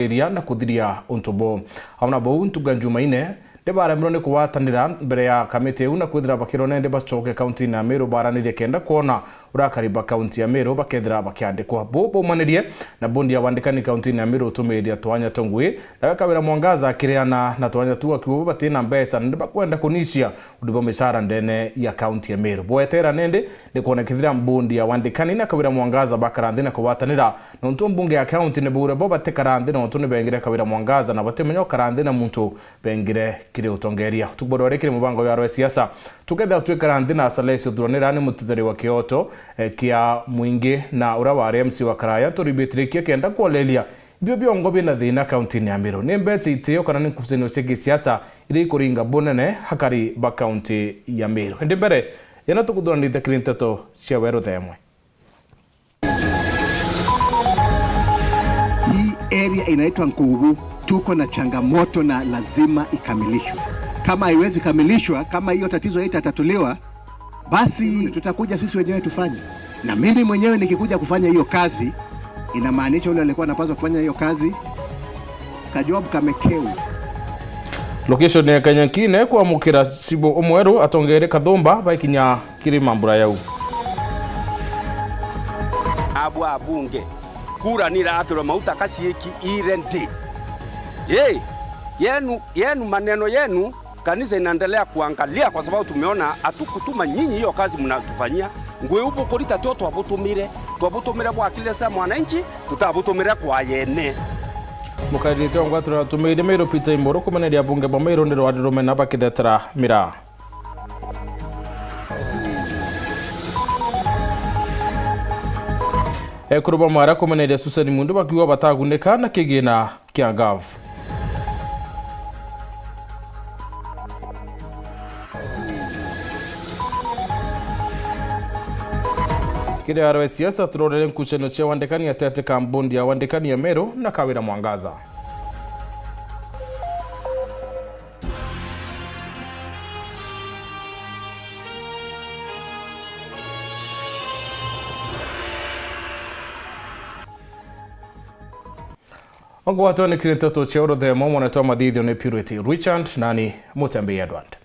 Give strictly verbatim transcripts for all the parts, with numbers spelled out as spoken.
iria na kuthiria untu buu. Amwe na buu, ntuku ya Jumaine, ni baremirwe ni kugwatanira mbere ya kamiti iu na kwithira bakirwa nende bacoke kaunti-ini ya Meru baranirie kenda kwona urakari ba kaunti ya Meru bakethira bakiandikwa. Buu baumanirie na bondi ya wandikani kaunti-ini ya Meru utumiriria twanya twa ngui, nawe Kawira Mwangaza akireana na twanya tuu akiuga bo batina mbeca na ni bakwenda kunicia untu bwa micara ndene ya kaunti ya Meru. Bwetera nende ni kwona kethira bondi ya wandikani na Kawira Mwangaza bakara nthi na kugwatanira, nontu mbunge ya kaunti ni baure bo batikara nthi nontu ni bengire Kawira Mwangaza na batimenya ukara nthi na muntu bengire kiri utongeria. Utuku bwa rwari kiri mubango ya rwa siasa, tukethira twikara nthi na Salesi Uthuranira ni muteteri wa kioto, eh, kia mwingi na uria wari M C wa Karaya, turibitirikia kenda kwoleria ibio biongo bina thina kaunti-ini ya Meru. Ni mbeca itio kana ni nkucanio cia gisiasa iria ikuringa bunene hakari ba kaunti ya Meru. Indi mbere, yana tukuthuranite kiri nteto cia weru themwe. Hii area inaitwa Nkugu, tuko na changamoto na lazima ikamilishwe. Kama haiwezi kamilishwa, kama hiyo tatizo haitatatuliwa, basi tutakuja sisi wenyewe tufanye. Na mimi mwenyewe nikikuja kufanya hiyo kazi, inamaanisha yule alikuwa anapaswa kufanya hiyo kazi, kajob kamekeu. Location ya Kanyankine kwamukira cibo umweru atongeere Kathumba baikinya kiri mambura yau. Abwa abunge, kura ni iratirwa mauta kaciiki irendi. Hey, yenu, yenu maneno yenu, kanisa inaendelea kuangalia kwa sababu tumeona hatukutuma nyinyi hiyo kazi mnatufanyia. Ngui ubu kurita tio twabutumire, twabutumire kwa akili cia mwananchi, tutabutumire kwa yene. Mukairite ongwa turatumire Meru Peter Imboru kumeneria bunge ba Meru ni rwari rumena bakithetera miraa. Ekuru ba Mwara kumeneria Susan Mundu bakiuga batagunika na kigina kia Gov. Kiri arwe siasa turorere nkucanio cia wandikani atete ka mbondi ya wandikani ya Meru na Kawira Mwangaza. Ongwa twanikire nteto cia uruthemo, mwana twa mathithio ni Purity Richard, nani Mutembei Edward.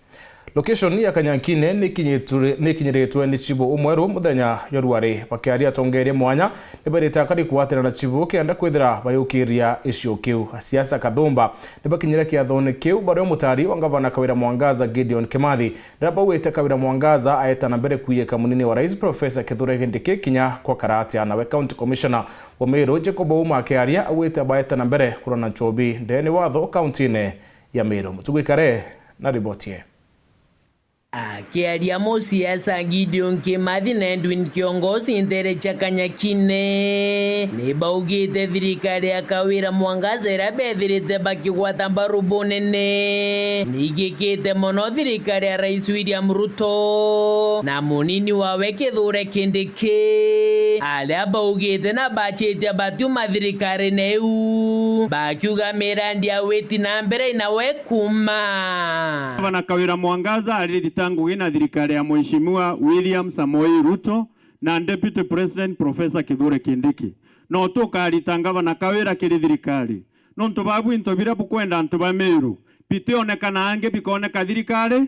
Location ya Kanyankine ni kinyiture-, ni kinyiritwe ni chibu umweru muthenya jwa rwari. Bakiaria atongeria mwanya, ni berite akari kugwatira na chibu kenda kwithira bayukiria icio kiu. Asiasa Kathumba ni bakinyire kiathone kiu, bario mutari wa ngavana Kawira Mwangaza Gideon Kimathi, riria baugite Kawira Mwangaza aeta na mbere kwiyika munini wa rais Professor Kithure Kindiki kinya kwa karatia nawe County Commissioner wa Meru Jacob Ouma akiaria augite baeta na mbere kurana nchobi ndene watho kaunti-ini ya Meru. Mutugu Ikare na riboti ye. Akiaria musiasa Gideon Kimathi na Edwin Kiongosi ntere cia Kanyakine, ni baugite thirikari ya Kawira Mwangaza iria bethirite bakigwata mbaru bunene, ni igikite mono thirikari ya Rais William Ruto na munini wawe Kithure Kindiki, aria baugite na bachitia batiuma thirikarine iu, bakiuga mirandi ya witi na mbere inawe kuma. Gavana Kawira Mwangaza arithita ngugi na thirikari ya Mheshimiwa William Samoei Ruto na Deputy President Professor Kithure Kindiki. No tukarita Gavana Kawira kiri thirikari. Nontu babu into biria bukwenda antu ba Meru, bitionekana angi, bikoneka thirikari.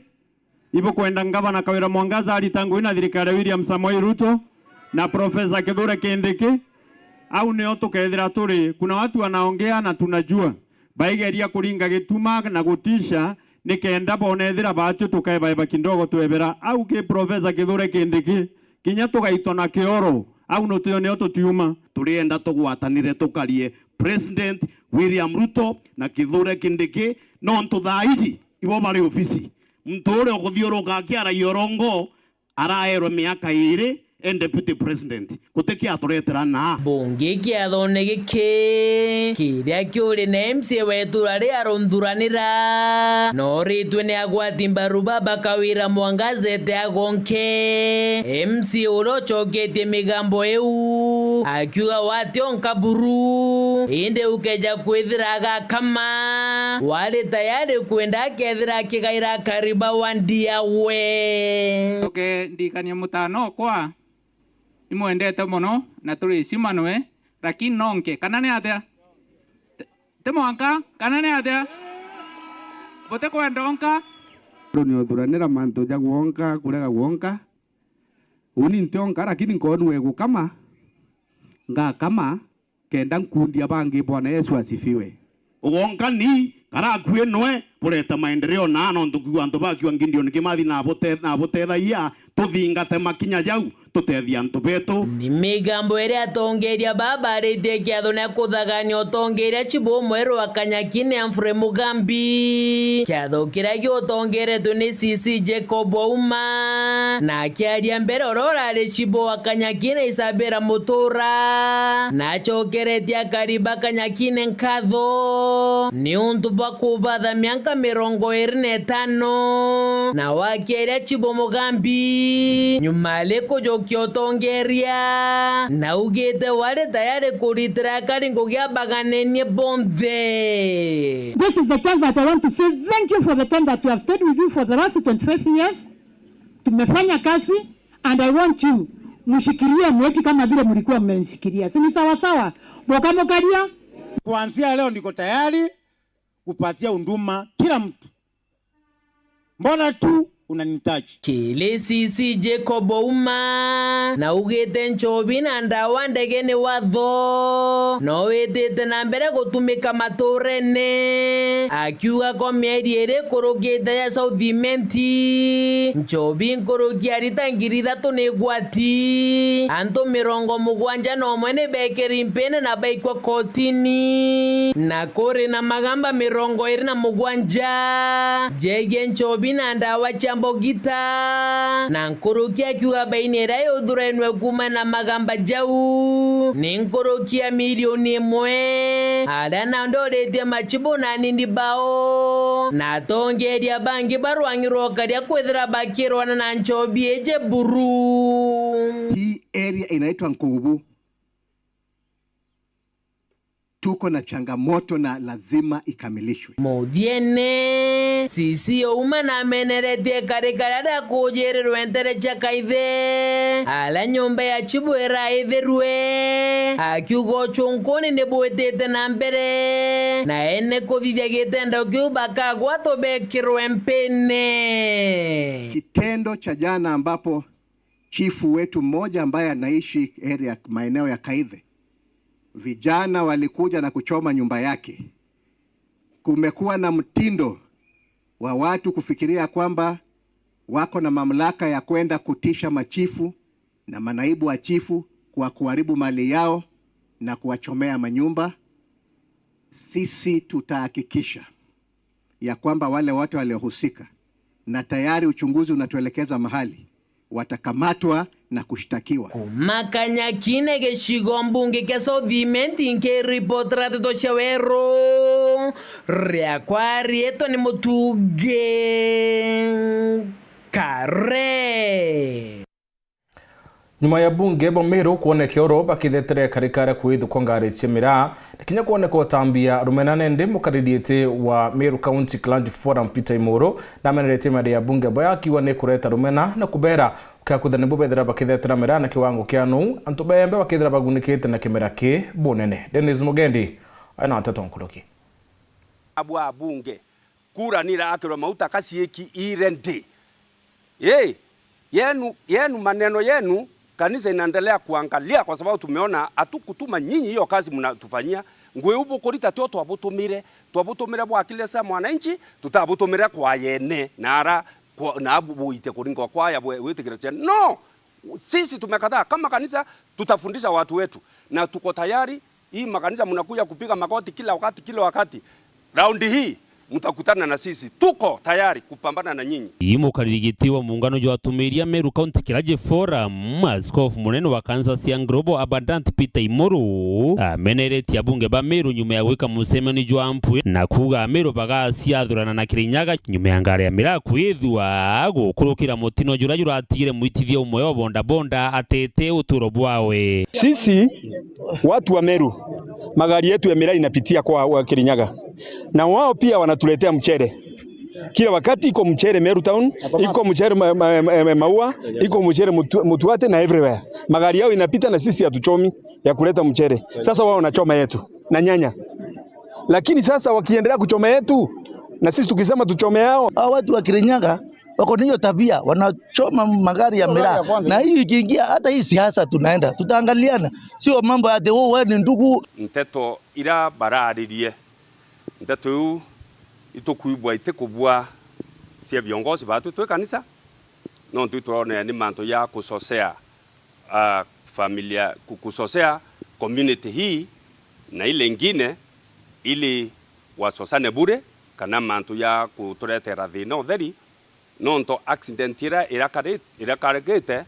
Ibukwenda Gavana Kawira Mwangaza arita ngugi na thirikari ya William Samoei Ruto na Professor Kithure Kindiki. Au nio tukethira turi, kuna watu wanaongea na tunajua. Baigeria kuringa gituma na gutisha, nikenda bonethira baatwi tukaebaeba kidogo twebera. Au ki Professor Kithure Kindiki, kinya tugaitwa na kioro, au nutio nio tutiuma. Turienda tugwatanire tukarie President William Ruto na Kithure Kindiki, nontu thaa iji ibo bari ofisi. Muntu uria ukuthiuruka akiaragia urongo araerwe miaka iiri e deputy president. Guti kiaturetera naa. Bungi kiathone giki, kiria kiuri na M C A wa itura ria runthuranira, nooritwe ni agwati mbaru baba Kawira Mwangaza ete agonke. M C A uria ucoketie migambo iu, akiuga wationka buru, indi ukeja kwithira agakama, wari tayari kwenda akethira akigaira akari ba wandi yawe. Njoke ndirikanie mutaana okwa, imwendete mono na turi cima nwe, lakini nonke, kana ni atia? Te-, Ti mwanka, kana ni atia? Butikwenda onka? Ni uthuranira mantu ja gwonka, kurega gwonka. Uni nti onka, lakini nkoonua igukama, ngakama, kenda nkundia bangi. Bwana Yesu asifiwe. Ugonkani kara akui nwe bureta maendeleo naa, nontu kwigua antu bakiwa Gideon Kimathi na abute-, na abutethagia, tuthingate makinya jau, tutethie antu betu. Ni migambo iria atongeria baa baaritie kiatho na kuthagania utongeria chibu mweru wa Kanyakine Humphrey Mugambi. Kiatho kiria giutongeretwe ni C C Jacob Ouma, na akiaria mbere uria urari chibu wa Kanyakine Isabella Mutura, na acokeretie akari ba Kanyakine nkatho niuntu bwa kubatha mianka mirongo iri na itano, na wakiaria chibu Mugambi nyuma ari kujukia utongeria, na augite wari tayari kuritira akari ngugi abaganenie bonthe. This is the chance that I want to say thank you for the time that we have stayed with you for the last twenty-five years. Tumefanya kazi and I want you mshikilie mweti kama vile mlikuwa mmenishikilia. Si ni sawa sawa? Boka mukaria. Kuanzia leo niko tayari kupatia huduma kila mtu. Mbona tu unanihitaji? Kiri C C Jacob Ouma, na augite nchobi na ndawa ndege ni watho, no witite na mbere gutumika maturene, akiuga ko mieri iri ikurukite ya South Imenti, nchobi nkuruki arita ngiri ithatu ni igwati, antu mirongo mugwanja na umwe ni bekiri mpine na baikwa kotini, na kuri na magamba mirongo iri na mugwanja jegie nchobi na ndawa cia mbogita, na nkuruki akiuga baini iria yuthurainwe kuuma na magamba jau ni nkuruki ya milioni imwe, aria nao ndoritie machibu na anini bao, na atongeria bangi barwang'irwa ukaria kwithira bakirwana na nchobi iji buru. Hii area inaitwa Nkugubu. Tuko na changamoto na lazima ikamilishwe. Muthiene, C C Ouma nameneretie kari karia kujirirwe ntere cia Kaithe, aria nyomba ya chibu iraithirwe, akiuga uchunkuni ni bwitite na mbere, na ene kuthithia gitendo kiu bakagwatwa bekirwe mpine. Kitendo cha jana ambapo chifu wetu mmoja ambaye anaishi area, maeneo ya Kaithe, vijana walikuja na kuchoma nyumba yake. Kumekuwa na mtindo wa watu kufikiria kwamba wako na mamlaka ya kwenda kutisha machifu na manaibu wa chifu kwa kuharibu mali yao na kuwachomea manyumba. Sisi tutahakikisha ya kwamba wale wote waliohusika, na tayari uchunguzi unatuelekeza mahali, watakamatwa na kushtakiwa. Kuuma Kanyakine gicigo mbunge kia South Imenti, nkiripotera nteto cia weru, riakwa riitwa ni Mutungi Kare. Nyuma ya bunge ba Meru kwoneka oro bakithetera ikarika ria kwithukwa ngari cia miraa, na kinya kwoneka utambia rumena, nindi mukariri giti wa Meru County Clergy Forum Peter Imuru nameneretie mari ya bunge baya akiuga ni kureta rumena na kubera ukiakwitha nibo bethira bakithetera miraa na kiwango kia nou, antu bembe bakithira bagunikite na kimera ki bunene. Dennis Mugendi ena nteto nkuruki. Abwa bunge, kura ni irakirwa mauta kaciiki ire ndi. Ii, yenu, yenu, maneno yenu, kanisa inaendelea kuangalia kwa sababu tumeona hatukutuma nyinyi hiyo kazi mnatufanyia. Ngui ubu kurita tio twabutumire, twabutumire bwakilisha mwananchi, tutabutumire kwa yene, na ara kwa, na abu buite kuringwa kwaya bwe, witikira cia. No! Sisi tumekataa. Kama kanisa, tutafundisha watu wetu. Na tuko tayari. Hii makanisa mnakuja kupiga magoti kila wakati, kila wakati. Raundi hii, mtakutana na sisi. Tuko tayari kupambana na nyinyi. Ii mukariri giti wa muungano jwa atumiria Meru County Clergy Forum, Askofu munene wa kanisa cia Global Abundant Peter Imuru, ameneretie abunge ba Meru nyuma ya gwika mucemanio jwa mpwi na kuuga Ameru bagaciathurana na Kirinyaga nyuma ya ngari ya miraa kwithua gukurukira mutino juria juratigire mwitithia umwe wa bodaboda atete uturo bwawe. Sisi watu wa Meru, magari yetu ya miraa inapitia kwa, wa Kirinyaga, na wao pia wanatuletea mchere. Kila wakati iko mchere Meru Town, iko mchere ma, ma, ma, ma, Maua, iko mchere Mutu-, Mutuate na everywhere. Magari yao inapita na sisi hatuchomi ya kuleta mchere. Sasa wao wanachoma yetu na nyanya. Lakini sasa wakiendelea kuchomea yetu, na sisi tukisema tuchome yao. Hao watu wa Kirinyaga wako na hiyo tabia, wanachoma magari ya miraa. Na hii ikiingia, hata hii siasa tunaenda, tutaangaliana. Sio mambo ati, "Oh, wewe ni ndugu." Nteto ira bararirie, nteto iu itukwigua itikubua cia viongozi batu twi kanisa, nontu ituronea ni mantu ya kusosea, ah, familia, ku-, kusosea community hii na ile ingine, ili wasosane bure, kana mantu ya kuturetera thina utheri, nontu accident ira irakari-, irakarikite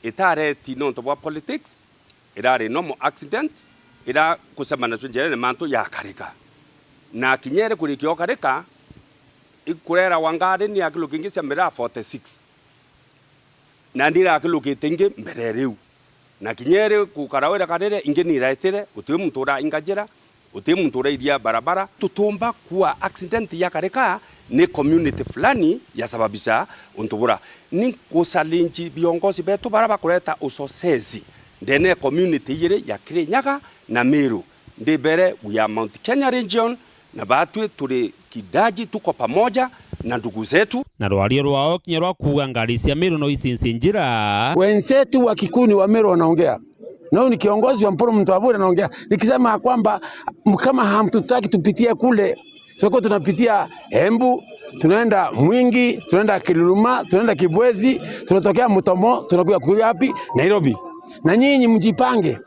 itareti nontu bwa politics, irari normal accident, ira kusemana nacio njirene mantu yakarika. Na kinya iri kurikia ukarika, ikurerawa ngari ni ya kilo kingi cia miraa forty six. Na ni irakilukite ingi mbere riu. Na kinya iri gukara wira karire, ingi ni iraetire, guti muntu urainga njira, guti muntu urairia barabara. Tutumba kuwa accident yakarika ni community fulani yasababisha untu bura. Ni kuchallenge viongozi betu bara bakureta uchochezi ndene ya community ijiri ya Kirinyaga na Meru. Ndibere, we are Mount Kenya region, na batwi turi kidaji, tuko pamoja na ndugu zetu. Na rwario rwao kinya rwa kuuga ngari cia Meru no icinci njira. Wenzetu wa Kikuyu ni wa Meru wanaongea. Na huyu ni kiongozi wa Mpuru, mtu wa Bure anaongea. Nikisema ya kwamba, m-, kama hamtutaki tupitie kule, tulikuwa tunapitia Embu, tunaenda Mwingi, tunaenda Kiluruma, tunaenda Kibwezi, tunatokea Mutomo, tunakuja kuja wapi? Nairobi. Na nyinyi mjipange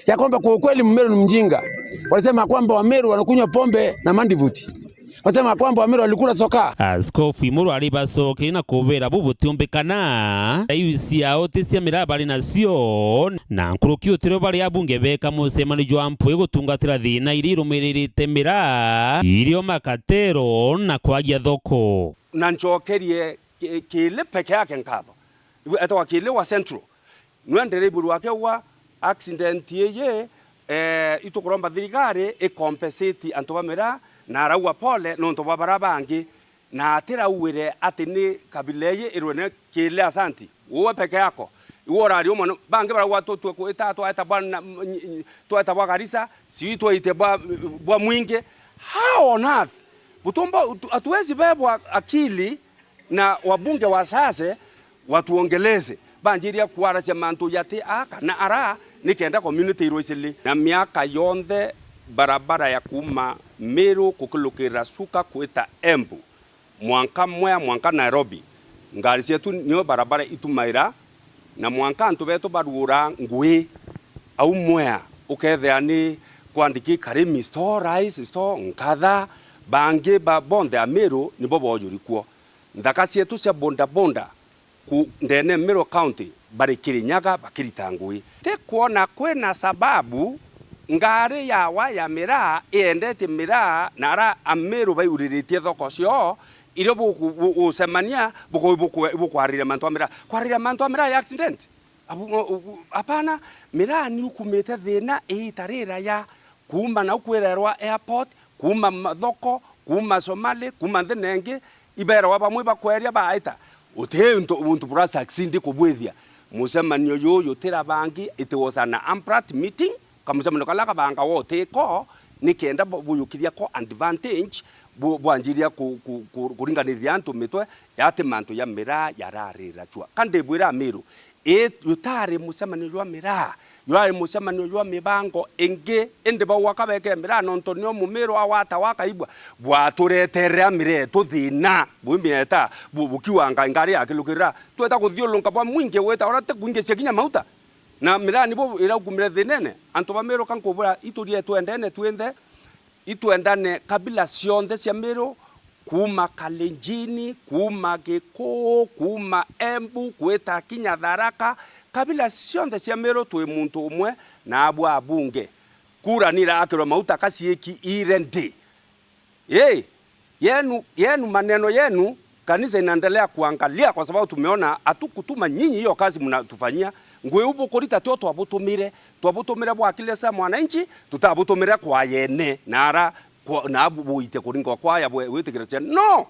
ya kwamba kwa ukweli Mmeru ni mjinga. Walisema kwamba Wameru wanakunywa pombe na mandivuti. Walisema kwamba Wameru walikula soka. Askofu Imuru aribacokerie na kubera bu butiumbikana. Iu ciao ti cia miraa bari nacio, na nkuruki utirio bari abunge beka mucemanio jwa mpwi gutungatira thina iria irumiririte miraa, irio, makatero na kwagia thoko. Na ncokerie ki-, Kili peke yake nkatho. Etagwa Kili wa Central. Nwe ndere iburu akegwa accident iyi, eh, itukuromba thirikari i compensate antu ba miraa, na araua pole nontu bwa bara bangi, na atirauire ati ni kabila iyi irwene Kili asanti. Uwe peke yako. Iwe urari umwe no, bangi barauga tu-, twe kwita twaeta bwa na, m-, ny-, ny-, twaeta bwa Garissa, si twaite bwa, bwa Mwingi. How on earth? Butumba, tu-, hatuwezi bebwa akili na wabunge wachache watuongeleze, banjiria kuaracia mantu jati a kana ara, nikenda community irwa icili. Na miaka yonthe, barabara ya kuuma Meru gukilukira Chuka kwita Embu, mwanka Mwea, mwanka Nairobi, ngari cietu nio barabara itumaira, na mwanka antu betu baruura ngui au Mwea, ukethia ni kwandiki Karimi store, Rice store, Nkatha, bangi ba bonthe a Meru nibo boojuri kuo. Nthaka cietu cia bodaboda ku ndene Meru County bari Kirinyaga bakirita ngui. Ti kwona kwina sababu ngari yawa ya miraa iendete miraa na ara Ameru baiuriritie thoko cio, irio buku-, bu-, bucemania buku-, buku-, bukwariria mantu a miraa. Kwariria mantu a miraa ya accident? Abu-, o-, o-, apana, miraa ni ukumite thina iita riraya. Kuuma nau kwirerwa airport, kuuma mathoko, kuuma Somali, kuuma nthi nengi, iberwa bamwe bakweria baita. Uti untu, untu bura succeed kubwithia. Mucemanio juju tira bangi, it was an abrupt meeting, kamucemanio karia kabanga wo tiko, nikenda bu-, buyukiria ko advantage, bu-, bwanjiria ku-, ku-, ku-, kuringanithia antu mitwe, yati mantu ya miraa yararira chua. Ka ndibwira Amiru, ii, jutari mucemanio jwa miraa, jurari mucemanio jwa mibango ingi, indi baugwa kabeke miraa nontu nio Mumiru agwata wakaibwa. Bwatureterera miraa etu thina, bwimieta, bu-, bukiwanga ngari yakilukirira. Tweta kuthiurunka bwa Mwingi gwita uria ti kwingicia kinya mauta. Na miraa nibo iraukumire thinene. Antu ba Miru ka nkubura, iturie twendene twinthe, itwendane kabila cionthe cia Miru, kuuma Kalenjini, kuuma Gikuu, kuuma Embu, gwita kinya Tharaka, kabila cionthe cia Miru twi muntu umwe na abwa abunge. Kura nirakirwa mauta ka ciiki ire ndi. Ii, yenu, yenu, maneno yenu, kanisa inaendelea kuangalia kwa sababu tumeona hatukutuma nyinyi hiyo kazi mnatufanyia. Ngui u bukurita tio twabutumire, twabutumire bwakilisha mwananchi, tutabutumire kwa yene, na ara kwa, na abu buite kuringa kwaya bwe-, witikira cia. No!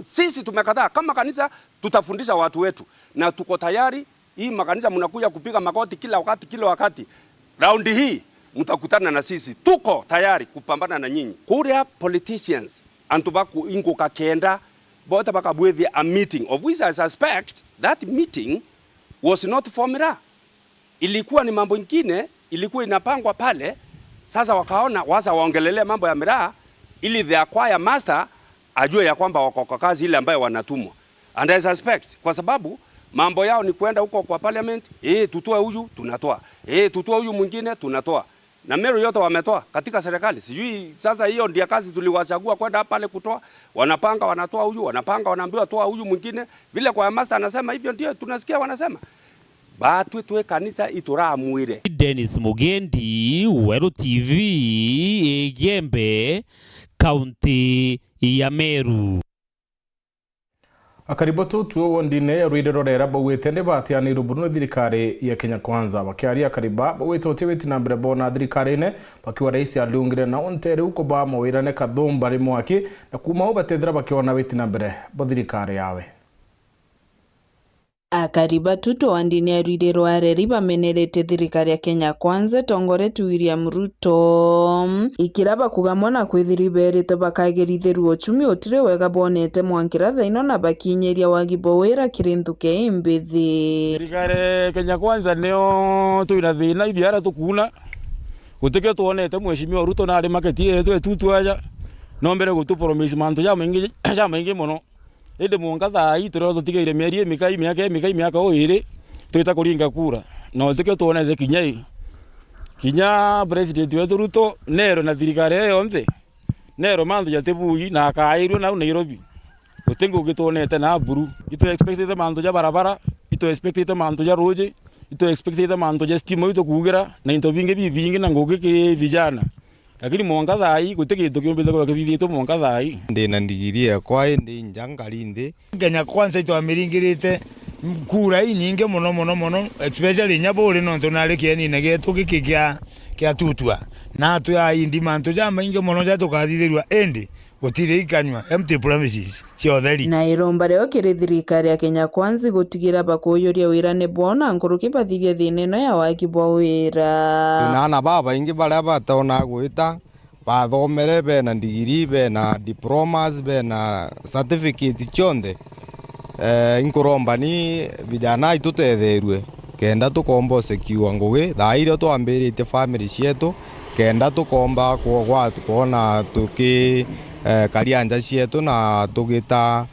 Sisi tumekataa. Kama kanisa, tutafundisha watu wetu. Na tuko tayari, hii makanisa mnakuja kupiga magoti kila wakati, kila wakati. Raundi hii, Mtakutana na sisi, tuko tayari kupambana na nyinyi. Kuria politicians, antu baku inguka kenda, bote bakabwithia a meeting, of which I suspect that meeting was not for miraa. Ilikuwa ni mambo ingine ilikuwa inapangwa pale. Sasa wakaona wacha waongelelea mambo ya miraa, ili the choir master ajue ya kwamba wako kwa kazi ile ambayo wanatumwa. And I suspect, kwa sababu mambo yao ni kwenda huko kwa parliament, eh, tutoe huyu, tunatoa. Eh, tutoe huyu mwingine, tunatoa. Na Meru yote wametoa katika serikali. Sijui sasa hiyo ndio kazi tuliwachagua kwenda pale kutoa. Wanapanga, wanatoa huyu, wanapanga, wanaambiwa toa huyu mwingine. Vile choir master anasema hivyo ndio tunasikia wanasema. Batwi twi kanisa ituramwire. Dennis Mugendi, Weru T V, Igembe, kaunti ya Meru. Akari ba tutuo wondine ya Rwiriro Rera baugite ni batianirwe buru ni thirikari ya Kenya Kwanza. Bakiaria akari ba baugite uti witi na mbere bona thirikarine, bakiuga rais aliungire na onte riu kubaa mawira ni kathumba ri mwaki, na kuuma u batethira bakiona witi na mbere bo thirikari yawe. Akari ba tutuo wondine ya Rwiriro Rera bamenerete thirikari ya Kenya Kwanza itongoretue William Ruto. Ikira bakuga mwana kwithiri berite bakagirithiru uchumi utiri wega bonete mwankira thaino na bakinyiria wagi bwa wira kiri nthuke imbithi. Thirikari Kenya Kwanza nio twina thina ibiara tukuuna. Gutikio twonete Mheshimiwa Ruto nari market yetu etutu aja. No mbere gutu promise mantu jamaingi, jamaingi mono. Indi mwanka thaa ii turia tutigaire mieri imikai, miaka imikai, miaka o iri, twita kuringa kura. Na utikio twonete kinya i. Kinya president wetu Ruto, nero na thirikari iyo yonthe, nero mantu jatibui na akairwe nau Nairobi. Guti ngugi twonete na buru. Itu expectite mantu ja barabara, itu expectite mantu ja ruji, itu expectite mantu ja stima itu kuugira, na into bingi bibingi na ngugi ki vijana. Lakini mwanka thaa ii, guti kintu kiumbite kwithirwa kithithitwe mwanka thaa ii. Ndi na ndigiri ekwa, indi nja nkari nthi. Kenya Kwanza itwamiringirite kura inyingi mono, mono, mono, especially inya buri nontu nari kienine gietu giki kia, kia tutua. Na atwi aindi mantu jamaingi mono ja tukathithirua, indi gutiri ikanyua, empty promises cia utheri. Na iromba rio kiri thirikari ya Kenya Kwanza gutigira bakuujuria wira ni bona nkuruki bathirie thina ino ya wagi bwa wira. Twina aana babaingi baria batona gwita, bathomere, bena ndigiri, bena diplomas, bena certificate cionthe. Eh, inkuromba ni vijana aitu tutetherue, kenda tukomba usekiwa ngugi, thaa iria twambiritie family cietu, kenda tukomba kwo-, gwa-, kwona tuki, eh, karia nja cietu na tugita,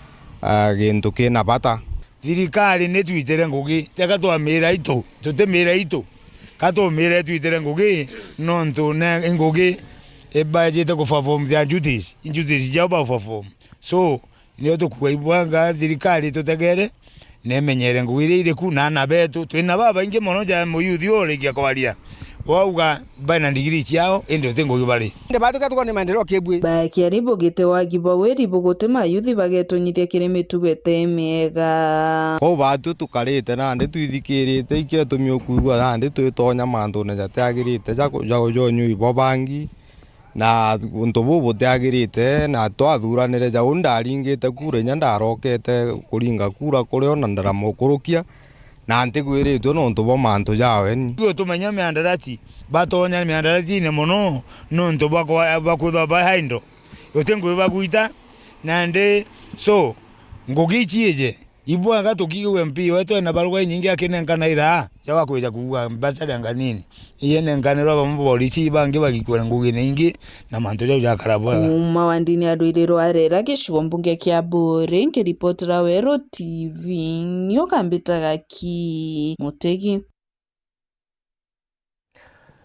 eh, gintu kina bata. Thirikari ni twitire ngugi, teka twamira itu, tutimira itu. Ka tumire twitire ngugi, nontu ne ngugi ibajite ku perform their duties, duties ciao ba perform. So, nio tukuga ibwanga thirikari tutegere, nemenyere ngugi iria iri ku na ana betu. Twina babaingi mono ja muyuthi urikia kwaria. Wauga bena ndigiri ciao, indi uti ngugi bari. Indi batu ka tukone maendeleo kibwi. Bakiari bugite wagi bwa wiri buguti mayuthi bagetonyithia kiri mitugo ite miega. Kwou batu tukarite nandi twithikirite, ikio itumi ukwigua nandi twitonya mantune jatiagirite ja ku-, ja, ja unyui bwa bangi, na untu buu butiagirite, na twathuranire jau ndaringite kura inya ndarokete kuringa kura kurio na ndaramukurukia, na ntigwiritue nontu bwa mantu jawe ni. Igu tumenya miandarati, batonya miandaratine mono nontu bwa kwa-, bwa kwithwa ba idle. Guti ngugi bagwita, nandi, so, ngugi ici ije, ibwega tukiigua M P wetu ena baruga inyingi akinenkana iraa, ja wakwija kuugua mbacari anganini. Ienenkanirwa bamwe borisi, bangi bagikua na ngugi na ingi, na mantu jau jakara bwega. Kuuma wandini ya Rwiriro Rera, gicigo mbunge kia Buuri, nkiripotera Weru T V, nio kambitaga ki Mutegi.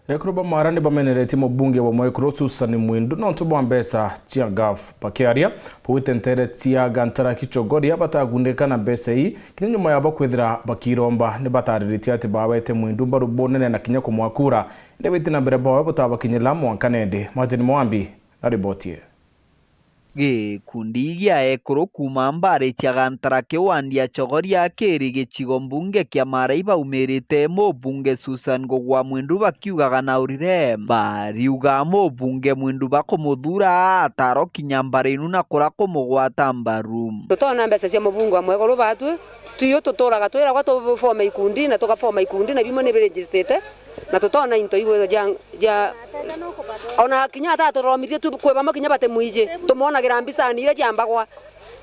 Ekuru ba Mara ni bameneretie mubunge wa Mwekuru Susan Mwindu nontu bwa mbeca cia NGAAF. Bakiaria, baugite ntere cia Gantara Kichogoria batagundika na mbeca ii, kinya nyuma yabo kwithira bakiromba, ni batariritie ati bawete Mwindu mbaru bunene na kinya kumwakura. Indi witi na mbere bwawe butabakinyira mwanka nendi. Martin Mwambi na riboti ii. Gikundi gia ekuru kuuma Mbari cia Gantara kiwandi ya Chogoria kiri gicigo mbunge kia Mara ibaumirite mubunge Susan Ngugi wa Mwindu bakiugaga na urire. Bariuga mubunge Mwindu bakumuthuura ataro kinya Mbari inu na kura kumugwata mbaru. Tutona mbeca cia mubunge wa Mwekuru batwi, twiyo tuturaga twiragwa tufome ikundi na tukafoma ikundi na bimwe ni biregistite. Na tutona into igwe ja, ja, ona kinya ata turomirie tu kwi bamwe kinya batimwiji, tumwonagira mbicani iria ciambagwa.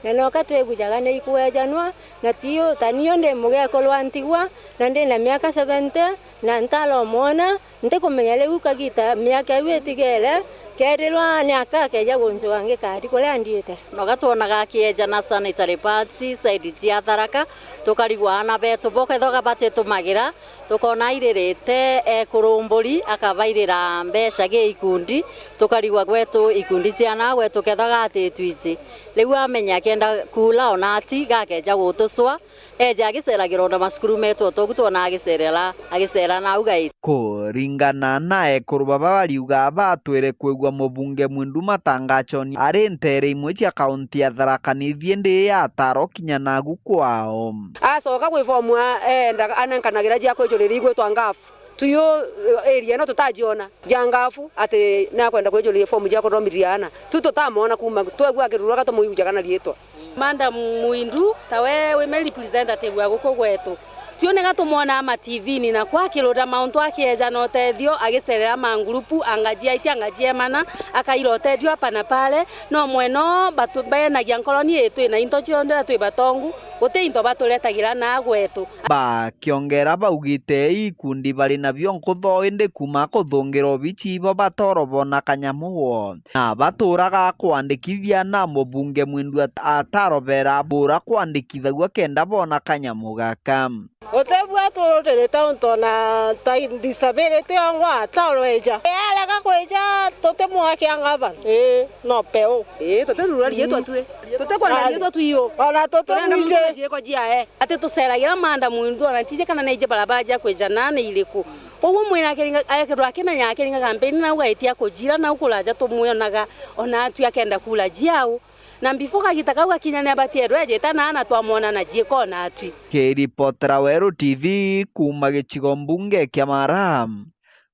Na noka twigujaga ni ikwejanwa, na tiu ta niu ndi mugekuru wa ntigwa, na ndi na miaka seventy, na ntaromwona, ntikumenya riu kagita miaka iu itigere, keethirwa ni aka akeja gunjua ngikari kuria ndiite. Noga twonaga akiejana sanitary pads side cia Tharaka, tukarigwa aana betu bokethwa batitumagira, tukona airirite ekuru mburi, akabairira mbeca gi ikundi, tukarigwa gwetu ikundi ciana gwetu kethwa gatitwiji. Riu amenya akenda kuula ona ati gakeja gutucwa, eje agiceragira ona macukuru metu otogu twona agicera, agicera na au gaiti. Kuringana na ekuru baba bariuga batwire kwigua mubunge Mwindu Matangachoni ari nteere imwe cia kaunti ya Tharaka Nithi indi ya Ataro kinya nagu kwao. Acoka kwi fomu a-, eendaga anenkanagira cia kwijuriria igwitwa ngafu. Tuyu, eh, area ino tutajiona. Ja ngafu ati nakwenda kwijuria fomu ja kuthomithia aana. Tu tutamwona kuuma twegua akiruraga tumuigujaga na riitwa. Madam Mwindu, tawe women representative wa guku gwetu. Twionega tumwonaa ma T V-ini na kwa akirura mauntu akieja na utethio, agicerera ma ngurupu, angaji aiti, angaji emana, akaira utethio hapa na pale. No mweno batu-, benagia nkoroni ii twina into cionthe na twi batongu, guti into baturetagira na gwetu. Bakiongera baugite ikundi bari nabio nkuthoo indi kuuma kuthungira obici ibo batoro bona kanyamu gwo. Na baturaga kwandikithia na mubunge Mwindu at-, atarobera bura kwandikithagua kenda bona kanyamu gaka. Utebua turutirite untu ona ta disability yongwa atoro eja. Yarega kwija tutimwakia ngavana. Ii, no peu. Ii, tutirurua riitwa tui. Tutikwenda riitwa tui u. Ona tutumwiji. Turenda muntu na ciiko ciae. Ati tuceragira Madam Mwindu ona tiji kana neiji barabara cia kwijana ni iriku. Koguo mwina akiringa, akethirwa akimenya akiringa kampeni nau gaitia kujira nau kuraja tumwionaga ona atwi akenda kura jiau. Na before kagita kau gakinya ni abatie erwe ejete na ana twamwona na jiiko ona atwi. Kiripotera Weru T V kuuma gicigo mbunge kia Mara,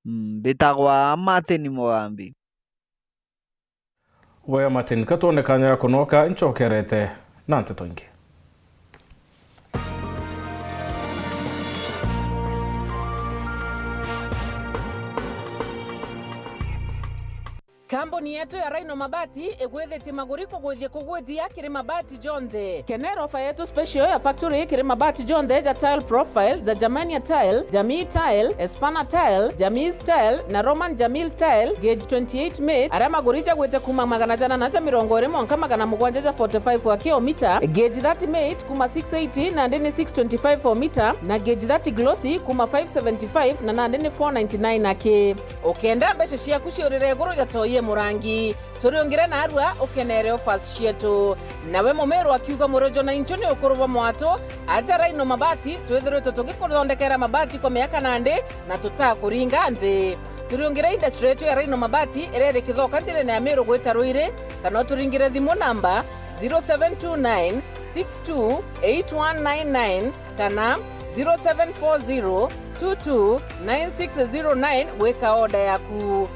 mbitagwa Martin Mugambi. Wea Martin, ka twone kanya ga kunoka, ncokerete na nteto ingi. Kambuni yetu ya Rhino Mabati igwithitie maguri kugwithia kugwithia kiri mabati jonthe. Kenera ofa yetu special ya factory kiri mabati jonthe ja tile profile, ja Germania tile, Jamii tile, Espana tile, Jamii tile na Roman Jamil tile, gauge twenty-eight mate, aria maguri jagwite kuuma magana jana na ja mirongo iri mwanka magana mugwanja ja forty-five wa kilomita, gauge thirty mate kuuma six eighty nandi ni six twenty-five o mita, na gauge thirty glossy kuuma five seventy-five na nandi ni four ninety-nine aki. Ukenda mbeca ciaku ciurire iguru ja toi e murangi, turiungire narua ukenere offers cietu. Nawe Mumiru akiuga murojo na inchu ni ukuru bwa mwatu, aja Rhino Mabati, twithiritwe tugikuthondekera mabati kwa miaka nandi na tutakuringa nthi. Turiungire industry yetu ya Rhino Mabati iria iri Kithoka njirene ya Miru gwita Ruiri, kana uturingire thimu namba zero seven two nine six two eight one nine nine kana zero seven four zero two two nine six zero nine gwika order yaku.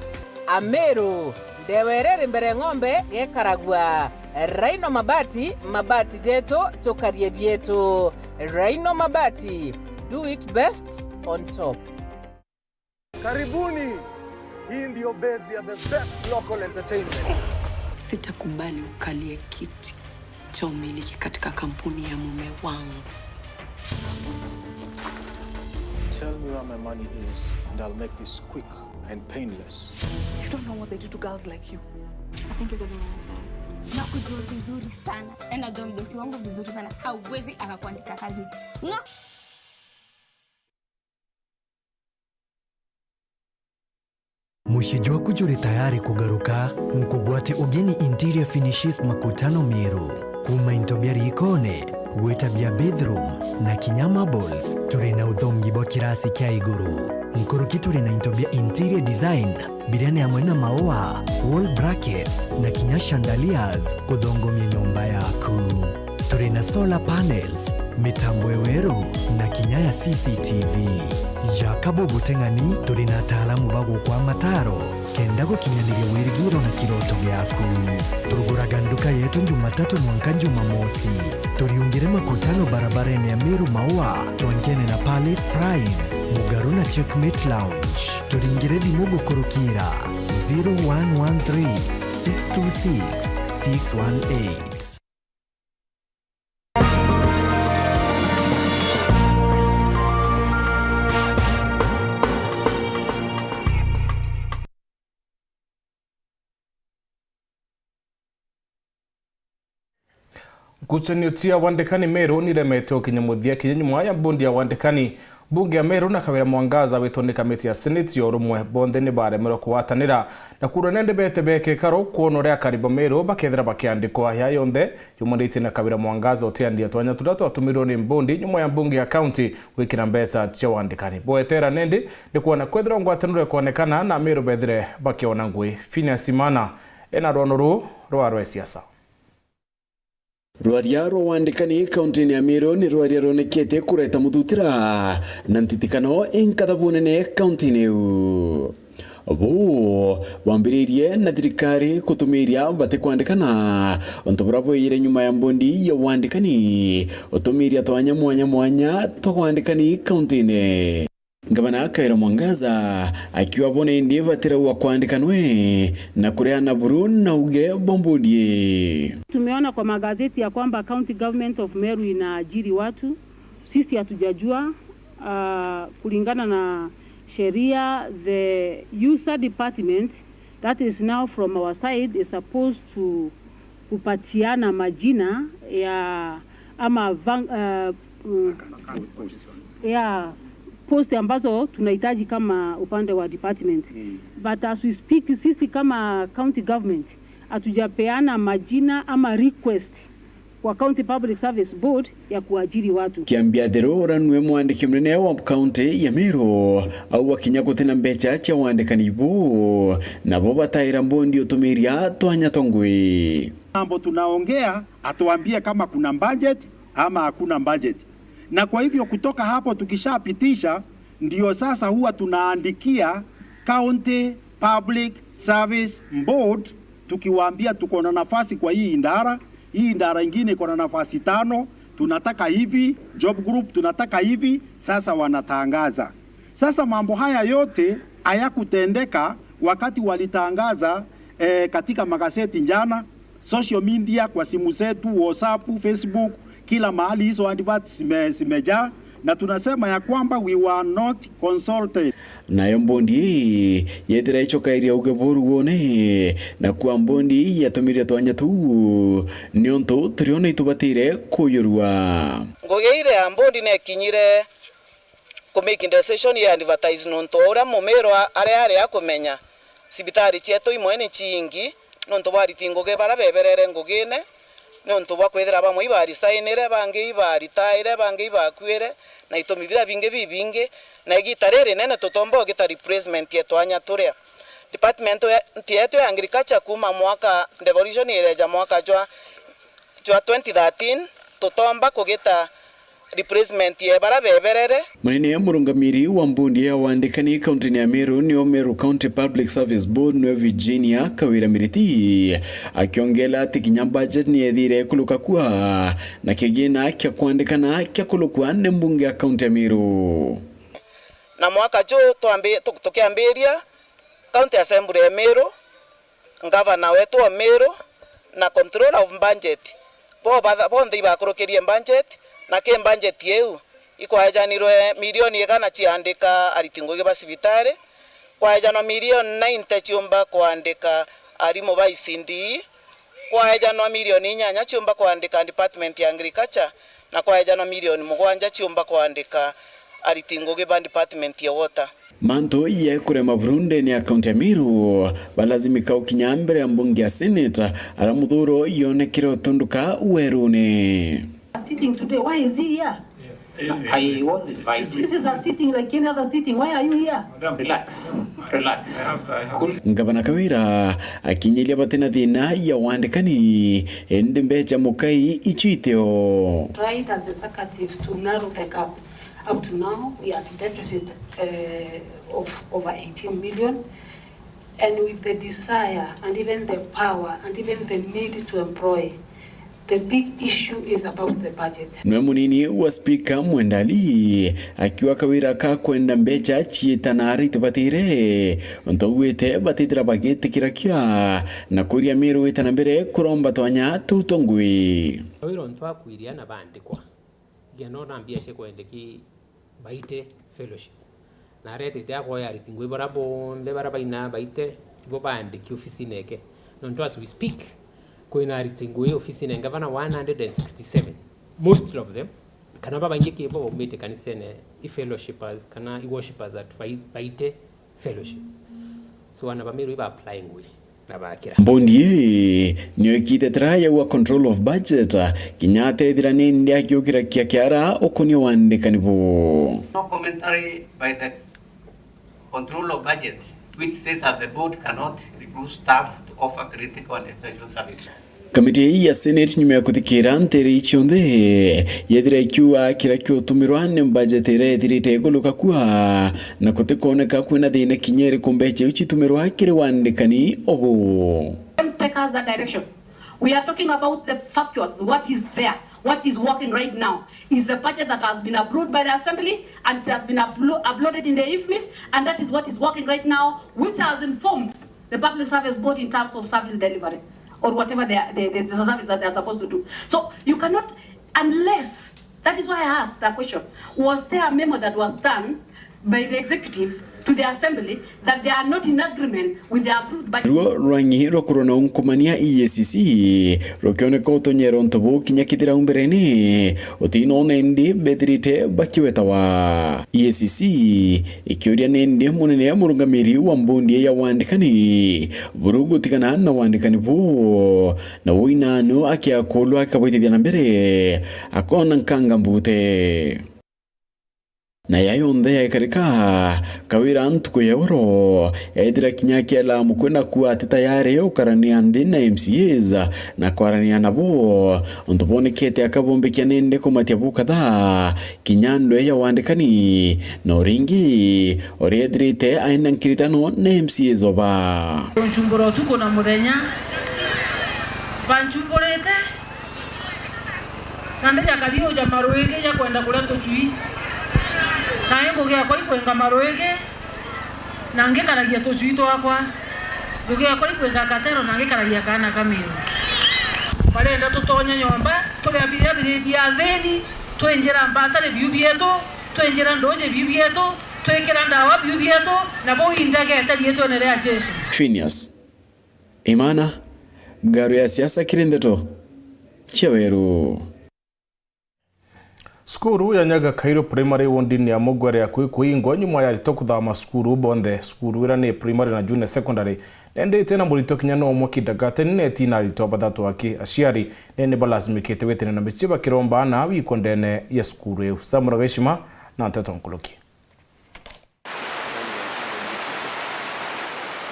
Ameru, ndewa iria iri mbere ng'ombe gekaragua. Rhino Mabati, mabati jetu, tukarie bietu. Rhino Mabati, do it best on top. Karibuni. Hii ndio base ya the best local entertainment. Sitakubali ukalie kiti cha umiliki katika kampuni ya mume wangu. Tell me where my money is and I'll make this quick and painless. You don't know what they do to girls like you. I think he's having an affair. Nakujua vizuri sana. Na najua mdosi wangu vizuri sana. Hauwezi akakuandika kazi. Nga- Mucii jwaku juri tayari kugaruka? Nkugwate ugeni Interior Finishes Makutano Meru. Kuuma into bia riikone, gwita bia bathroom, na kinya marbles, turi na uthongi bwa kirasi kia iguru. Nkuruki turi na into bia interior design, biria ni amwe na maua, wall brackets, na kinya chandeliers kuthongomia nyomba yaku. Turi na solar panels, mitambo ya weru, na kinya ya C C T V. Jaka bubuteng'ani, turi na ataalamu ba gukwa mataro kenda gukinyaniria wirigiro na kiroto giaku. Thuguraga nduka Etu Jumatatu mwanka Jumamosi. Turiungire makutano barabarene ya Meru Maua, twankene na Palace Fries, mugaru na Checkmate Lounge. Turingire thimu gukurukira zero one one three, six two six, six one eight. Ngucanio cia wandikani Meru niremete ukinya muthia kinya nyuma ya mbundi ya wandikani mbunge ya Meru na Kawira Mwangaza witwa ni kamiti ya Senate ya urumwe. Bonthe ni baremerwe kugwatanira na kuura nende bete beke karo kwona uria akari ba Meru bakethira bakiandikwa. Ya yonthe yumanite na Kawira Mwangaza utiandia twanya turia twatumirwe ni mbundi nyuma ya mbunge ya kaunti gwikira mbeca cia wandikani. Bwetera nende ni kwona kwethirwa ngwataniro ikonekana na Meru bethire bakiona ngui. Phineas Imana ena rwono ruu rwa rwe siasa. Rwaria rwa wandikani kauntine ya Meru ni rwaria rwonekete kureta muthutira na ntitikano inkatha bunene kauntine iu. Buu bwambiririe na thirikari kutumiria batikwandikana, untu buria bwaiyire nyuma ya mbundi ya wandikani utumiria twanya mwanya mwanya twa wandikani kauntine. Ngavana Kawira Mwangaza akiuga bo nindi batiraua kwandika nwe na kureana buru na uge bwa mbundi. Tumeona kwa magazeti ya kwamba County Government of Meru inaajiri watu. Sisi hatujajua, ah, kulingana na sheria, the user department that is now from our side is supposed to kupatiana majina ya ama van-, uh, mm, ya post ambazo tunahitaji kama upande wa department. But as we speak, sisi kama county government hatujapeana majina ama request kwa County Public Service Board ya kuajiri watu. Kiambiathiru uria nwe mwandiki munene wa kaunti ya Meru auga kinya gutina mbeca cia wandikani buu, nabo bataira mbundi utumiria twanya twa ngui. Mambo tunaongea, atuambie kama kuna budget ama hakuna budget. Na kwa hivyo kutoka hapo tukishapitisha, ndio sasa huwa tunaandikia County Public Service Board tukiwaambia tuko na nafasi kwa hii idara, hii idara ingine iko na nafasi tano, tunataka hivi, job group tunataka hivi, sasa wanatangaza. Sasa mambo haya yote hayakutendeka wakati walitangaza, eh, katika magazeti jana, social media, kwa simu zetu, WhatsApp, Facebook, kila mahali hizo adverts zime-, zimejaa, na tunasema ya kwamba we were not consulted. Nayo mbundi ii yethira icokairie uge buu rugune, na kwa mbundi ii yatumirie twanya tuu, niuntu turiona itubatire kuyurua. Ngugi iria mbundi nekinyire ku make decision ya advertise nontu wa uria Mumiru a-, aria ari akumenya. Cibitari cietu imwe ni ciingi nontu bwa ariti ngugi baria beberere ngugine, nontu bwa kwithira bamwe ibarisainire, bangi ibaritaire, bangi ibakuire, na itumi biria bingi bibingi, na igita ririnene tutomba ugita replacement ya twanya turia. Department ye-, yetu ya agriculture kuuma mwaka devolution ireja mwaka jwa, jwa twenty thirteen, tutomba kugita replacement ya baria beberere. Munene murungamiri wa mbundi ya wandikani kauntini ya Meru nio Meru County Public Service Board nio Virginia Kawira Miriti, akiongela ati kinya budget ni yethire kuluka kua na kigina kia kwandikana kia kulukua ni mbunge ya kaunti ya Meru. Na mwaka juu twambi-, tu-, tukiambiria County Assembly ya Meru, Ngavana wetu wa Meru na Controller of Budget, bo batha-, bonthe ibakurukirie budget, na ki budget iu ikwaejanirwe milioni igana ciandika ariti ngugi ba cibitari, kwaejanwa milioni ninety ciumba kwandika arimu ba E C D E, kwaejanwa milioni inyanya ciumba kwandika department ya agriculture, na kwaejanwa milioni mugwanja ciumba kwandika ariti ngugi ba department ya water. Mantu yekurema buru ndene ya kaunti ya Meru, balazimika gukinya mbere ya mbunge ya Senate, aria muthuro yonekire utunduka werune. Sitting today, why is he here? I was invited. This is a sitting like any other sitting. Why are you here? Relax. Relax. Cool. Ngavana Kawira akinyiria batina thina ya wandikani, indi mbeca mukai icio itio. Tried as executive to narrow the gap. Up to now, we are at deficit, eh, of over eighteen million. And with the desire and even the power and even the need to employ, the big issue is about the budget. Nwe munini wa spika Mwendali akiuga kawira ka kwenda mbecha ciitana ariti batire untu augite batithira bagitikira kia na kuria Miru wita na mbere kuromba twanya tuu twa ngui. Kawira untu akwiria na bandikwa. Iga no na mbia cia kwendeki baite fellowship. Na aretete akoya ariti ngui bara bonthe bara baina baite ibo baandiki ofisine eke. Nontu as we speak, kwina ariti ngui ofisine eke bana one hundred and sixty-seven. Most of them, kana babaingi kibo baumite kanisene, i fellowshippers kana i worshippers at bai-, baite fellowship. So ana ba Miru iba apply ngui na bakira. Mbondi ii nio ikitetera yaua control of budget, kinya atethira nindi akiukira kia kiara ukonia wandikani bu. No commentary by the control of budget which says that the board cannot recruit staff to offer critical and essential services. Kamiti ya Senate nyuma ya kuthikira nteere ii cionthe, yethira ikiuga kiria kiutumirwa ni mbajeti iria ithirite iguluka kua, na gutikwoneka kwina thina kinya iriku mbecha iu citumirwa kiri wandikani obu. Don't take us that direction. We are talking about the factuals, what is there, what is working right now is a budget that has been approved by the assembly and it has been uplo- uploaded in the IFMIS, and that is what is working right now, which has informed the public service board in terms of service delivery or whatever they are, the, the, the service that they are supposed to do. So you cannot, unless, that is why I asked the question, was there a memo that was done by the executive to the assembly that they are not in agreement with the approved budget? Ruo rwa ng'i rwa kurwa na unkumania E A C C rukioneka utonyera untu buu kinya kithira umbereni utinone indi bethirite bakiwetawa. E A C C ikiuria nindi munene murungamiri wa mbondi ya wandikani buru gutigana na wandikani buu, na wina nu akiakulwa akabwithithia na mbere akona nkanga mbute. Na ya yonthe yaikarika, Kawira ntuku ya uro ethira kinya akiela mukwe na kuua ati tayari ukarania nthi na M C As na kwarania nabo, untu bwonekete akabombekia nende kumatia bukatha kinya ndwe ya wandikani, na uringi uria ethirite aina nkiritano na M C As oba. Kunchumbura utuku na muthenya, banchumburite. Na ndija kariuja maruigi ja kwenda kuria tucui. Nae ngugi yakwa ikwenga maruigi, na ngikaragia tucui twakwa. Ngugi yakwa ikwenga katero, na ngikaragia kaana ka Miru. Barenda tutonye nyomba, turia biria biri bia athini, twinjira mbasari biu bietu, twinjira nduji biu bietu, twikira ndawa biu bietu, na buu indagete riitwene ria Jesu. Phineas. Imana, ngaru ya siasa kiri ndeto cia weru. Cukuru ya Nyaga Kairu Primary wondini ya Mogwere ya kwi kuingwa nyuma ya aritwa kuthama cukuru bonthe. Cukuru ira ni primary na junior secondary nende iti na murito kinya no umwe kindergarten na iti na aritwa bathatu aki. Aciari ni ni balazimikite gwitania na micii bakiromba aana wiko ndene ya cukuru iu. Samura Gaishima na nteto nkuruki.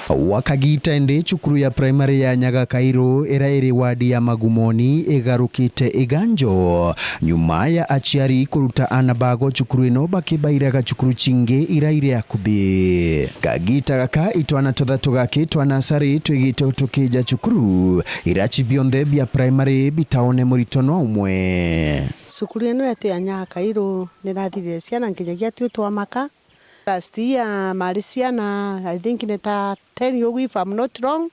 Gwa kagiita indi, cukuru ya primary ya Nyaga Kairu, iria iri wadi ya Magumoni, igarukite iganjo, nyuma ya aciari kuruta aana bago cukuru ino bakibairaga cukuru cingi iria iri akubi. Kagiita gaka, itwana tuthatu gaki twa nasari twigite tukija cukuru, iraci bionthe bia primary bitaone murito no umwe. Cukuru ino yetu ya Nyaga Kairu nirathirire ciana nginyagia twi twamaka. Last year mari ciana, I think ni ta ten ugu if I'm not wrong,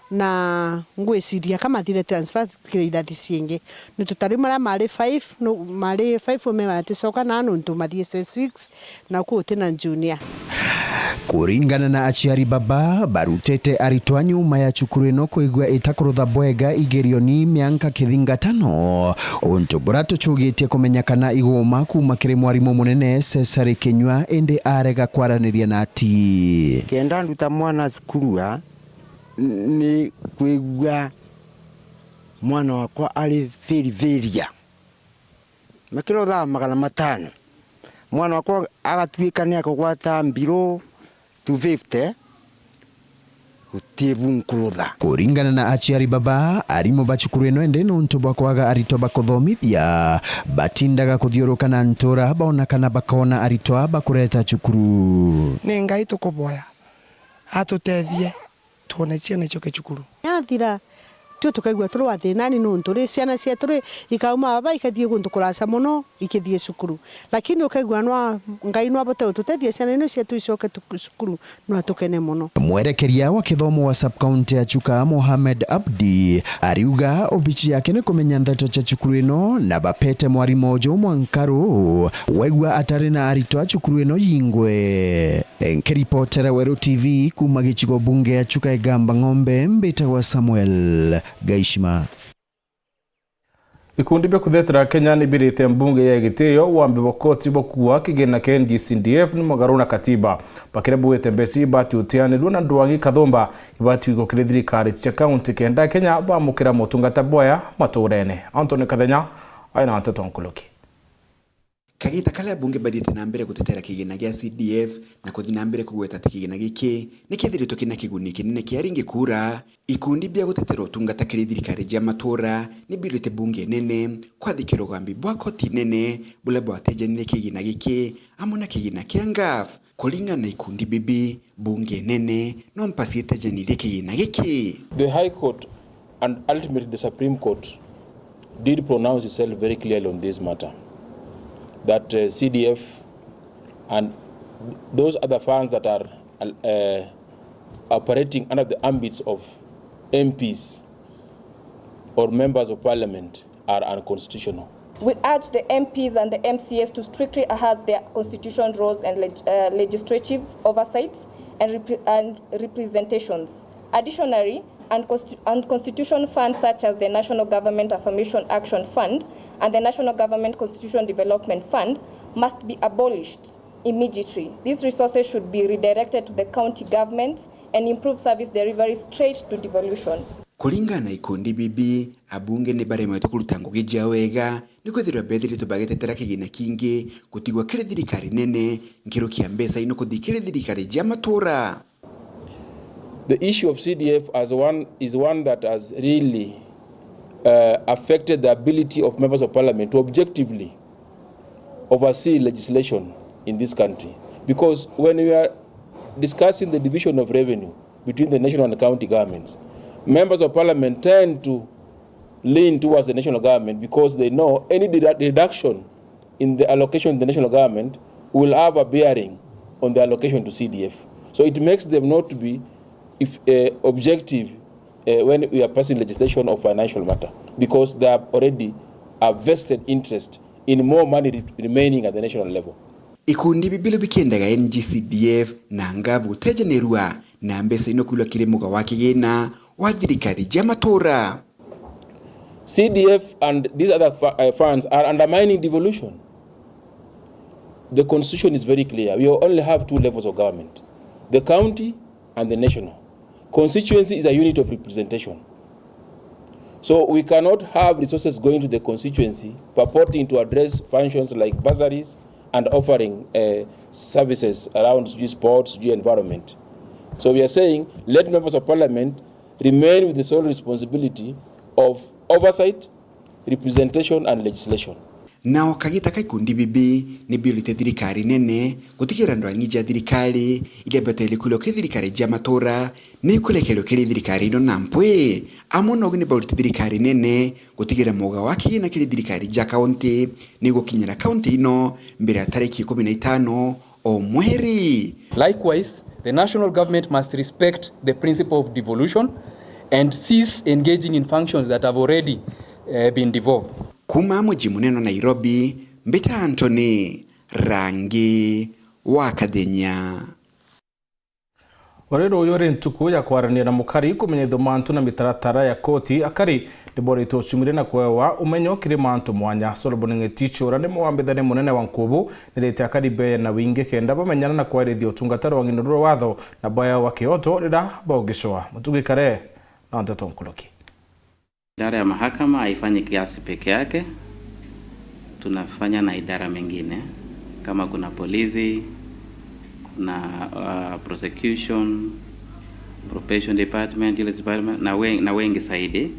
na ngwiciria ka mathire transfer kiri ithathi ciingi. Ni tutari maria mari five, no, mari five ume maticoka na nontu mathii S S six, na ku uti na junior. Kuringana na aciari baba, barutite aritwa nyuma ya cukuru ino kwigua itakurutha bwega igerioni mianka kithingatano. Untu bura tucugitie kumenya kana iguma kuuma kiri mwarimu munene Cesare Kinyua, indi arega kwaraniria na ati. Kenda nduta mwana cukuru a, n-, ni kwigua mwana wakwa ari very failure. Makira uthaa magana matano. Mwana wakwa agatuika ni akugwata mbiro two fifty. Guti bunkurutha. Kuringana na aciari baba, arimu ba cukuru ino indi nontu bwa kwaga aritwa ba kuthomithia, batindaga kuthiuruka na ntura boona kana bakoona aritwa ba kureta cukuru. Ni Ngai tukuboya. atutethie twone ciana icoke cukuru. Yathira, tue tukaigua turi wa thinani nuntu ri ciana cietu ri ikauma baba ikathii guntu kuraca mono ikithii cukuru. Lakini ukaigua nwa Ngai nwabote gututethia ciana ino cietu icoke tu-, cukuru, nwa tukene mono. Mwerekeria wa kithomo wa sub-county ya Chuka, Mohamed Abdi, ariuga obici yake ni kumenya ndeto cia cukuru ino na bapete mwarimu uju mwankaru waigua atari na aritwa a cukuru ino yingwe. Nkiripotera Weru T V kuuma gicigo bunge ya Chuka Igamba Ng'ombe, mbitagwa Samuel Gaishima. Ikundi bia kuthetera Kenya ni birite mbunge ya Gitio wambe bwa koti bwa kuua kigina kia N G C D F ni mugaru na katiba. Bakiria bugite mbeca ibati utianirua na ndwangi kathumba ibati igukire thirikari cia kaunti kenda Kenya bamukira motungata bwaya maturene. Anthony Kathenya aina nteto nkuluki. Kagiita karia abunge bathiite na mbere gutetera kigina gia C D F na kuthi na mbere kugweta ati kigina giki ni kiethiritwe kina kiguni kinene kia ringi kuura, ikundi bia gutetera utungata kiri thirikari cia matuura ni biurite bunge nene kwathikira ugambi bwa koti nene buria bwatejanire kigina giki amwe na kigina kia ngaf. Kuringana na ikundi bibi, bunge nene no mpasi itejanirie kigina giki. The High Court and ultimately the Supreme Court did pronounce itself very clearly on this matter, that, uh, C D F and those other funds that are, uh, operating under the ambits of M Ps or members of parliament are unconstitutional. We urge the M Ps and the M C As to strictly adhere their constitution roles and leg-, uh, legislative oversights and repre-, and representations. Additionally, unconsti-, unconstitutional funds such as the National Government Affirmation Action Fund and the National Government Constitution Development Fund must be abolished immediately. These resources should be redirected to the county governments and improve service delivery straight to devolution. Kuringana na ikundi bibi, abunge ni baremetwe kuruta ngugi ciao wega, ni kwithirwa bethiritwe bagitetera kigina kingi gutigwa kiri thirikari nene, nkiruki ya mbeca ino kuthi kiri thirikari cia matuura. The issue of C D F as one, is one that has really, uh, affected the ability of members of parliament to objectively oversee legislation in this country. Because when we are discussing the division of revenue between the national and county governments, members of parliament tend to lean towards the national government because they know any dedu-, reduction in the allocation to the national government will have a bearing on the allocation to C D F. So it makes them not to be, if, uh, objective, uh, when we are passing legislation of financial matter, because they have already a vested interest in more money re-, remaining at the national level. Ikundi bibi bikiendaga N G C D F na ngaf gutejanirua na mbeca ino kwirwa kiri muga wa kigina wa thirikari cia matuura. C D F and these other fu-, uh, funds are undermining devolution. The constitution is very clear. We only have two levels of government, the county and the national. Constituency is a unit of representation. So we cannot have resources going to the constituency purporting to address functions like bursaries and offering, uh, services around sijui sports, sijui environment. So we are saying, let members of parliament remain with the sole responsibility of oversight, representation and legislation. Nao kagita ka ikundi bibi ni biurite thirikari nene gutigira ndwangi cia thirikari iria beteire kwirwa ki thirikari cia matuura ni ikurekerwa kiri thirikari ino na mpwi. Amwe nogu ni baurite thirikari nene gutigira muga wa kigina kiri thirikari cia kaunti ni gukinyira kaunti ino mbere ya tariki ikumi na itano o mweri. Likewise, the national government must respect the principle of devolution and cease engaging in functions that have already, eh, been devolved. Kuuma muji munene wa Nairobi, mbita Anthony Rangi wa Kathenya. Uri ruuyu ri ntuku ya kwaraniria na mukari kumenyithua mantu na mitaratara ya koti, akari ni boritwe ucumire na kwewa umenyo kiri mantu mwanya. Solomon Ng'etichi uria ni mwambithania munene wa nkubu nirite akari beya na wingi kenda bamenyana na kwarithia utungata rwang'ini rwa watho na bwayawa kioto riria baugicwa. Mutugi Kare na nteto nkuruki. Idara ya mahakama haifanyi kiasi peke yake, tunafanya na idara mengine, kama kuna polisi, kuna, uh, prosecution, probation department, justice department, na wen-, na wengi zaidi.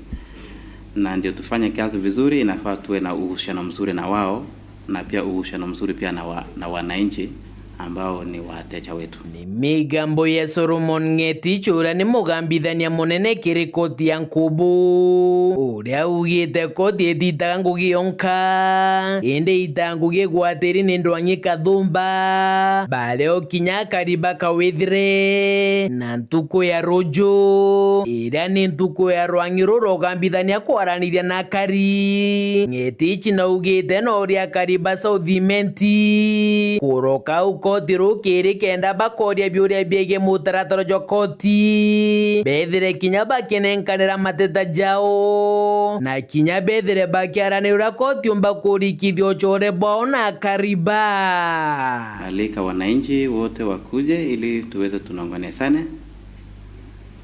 Na ndio tufanye kazi vizuri, inafaa tuwe na uhusiano mzuri na wao, na pia uhusiano mzuri pia na wa-, na wananchi, ambao ni wateja wetu. Ni migambo ya Solomon Ng'eti Chura, ni mugambithania munene kiri koti ya Nkubu, uria augite koti ititaga ngugi yonka, indi ita ngugi gwatiri ni Ndwang'i Kathumba, bario kinya akari bakawithire na ntuku ya ruju, iria ni ntuku ya rwang'i rurogambithania kwaraniria na akari. Ng'eti ici naugite no uria akari ba South Imenti kuroka au koti rukiri kenda bakoria biuria biegie mutaratara jwa koti, bethire kinya bakinenkanira mateta jao, na kinya bethire bakiaranira uria koti umba kurikithia ucore bwao na akari ba. Alika wananchi wote wakuje ili tuweze tunongonesane,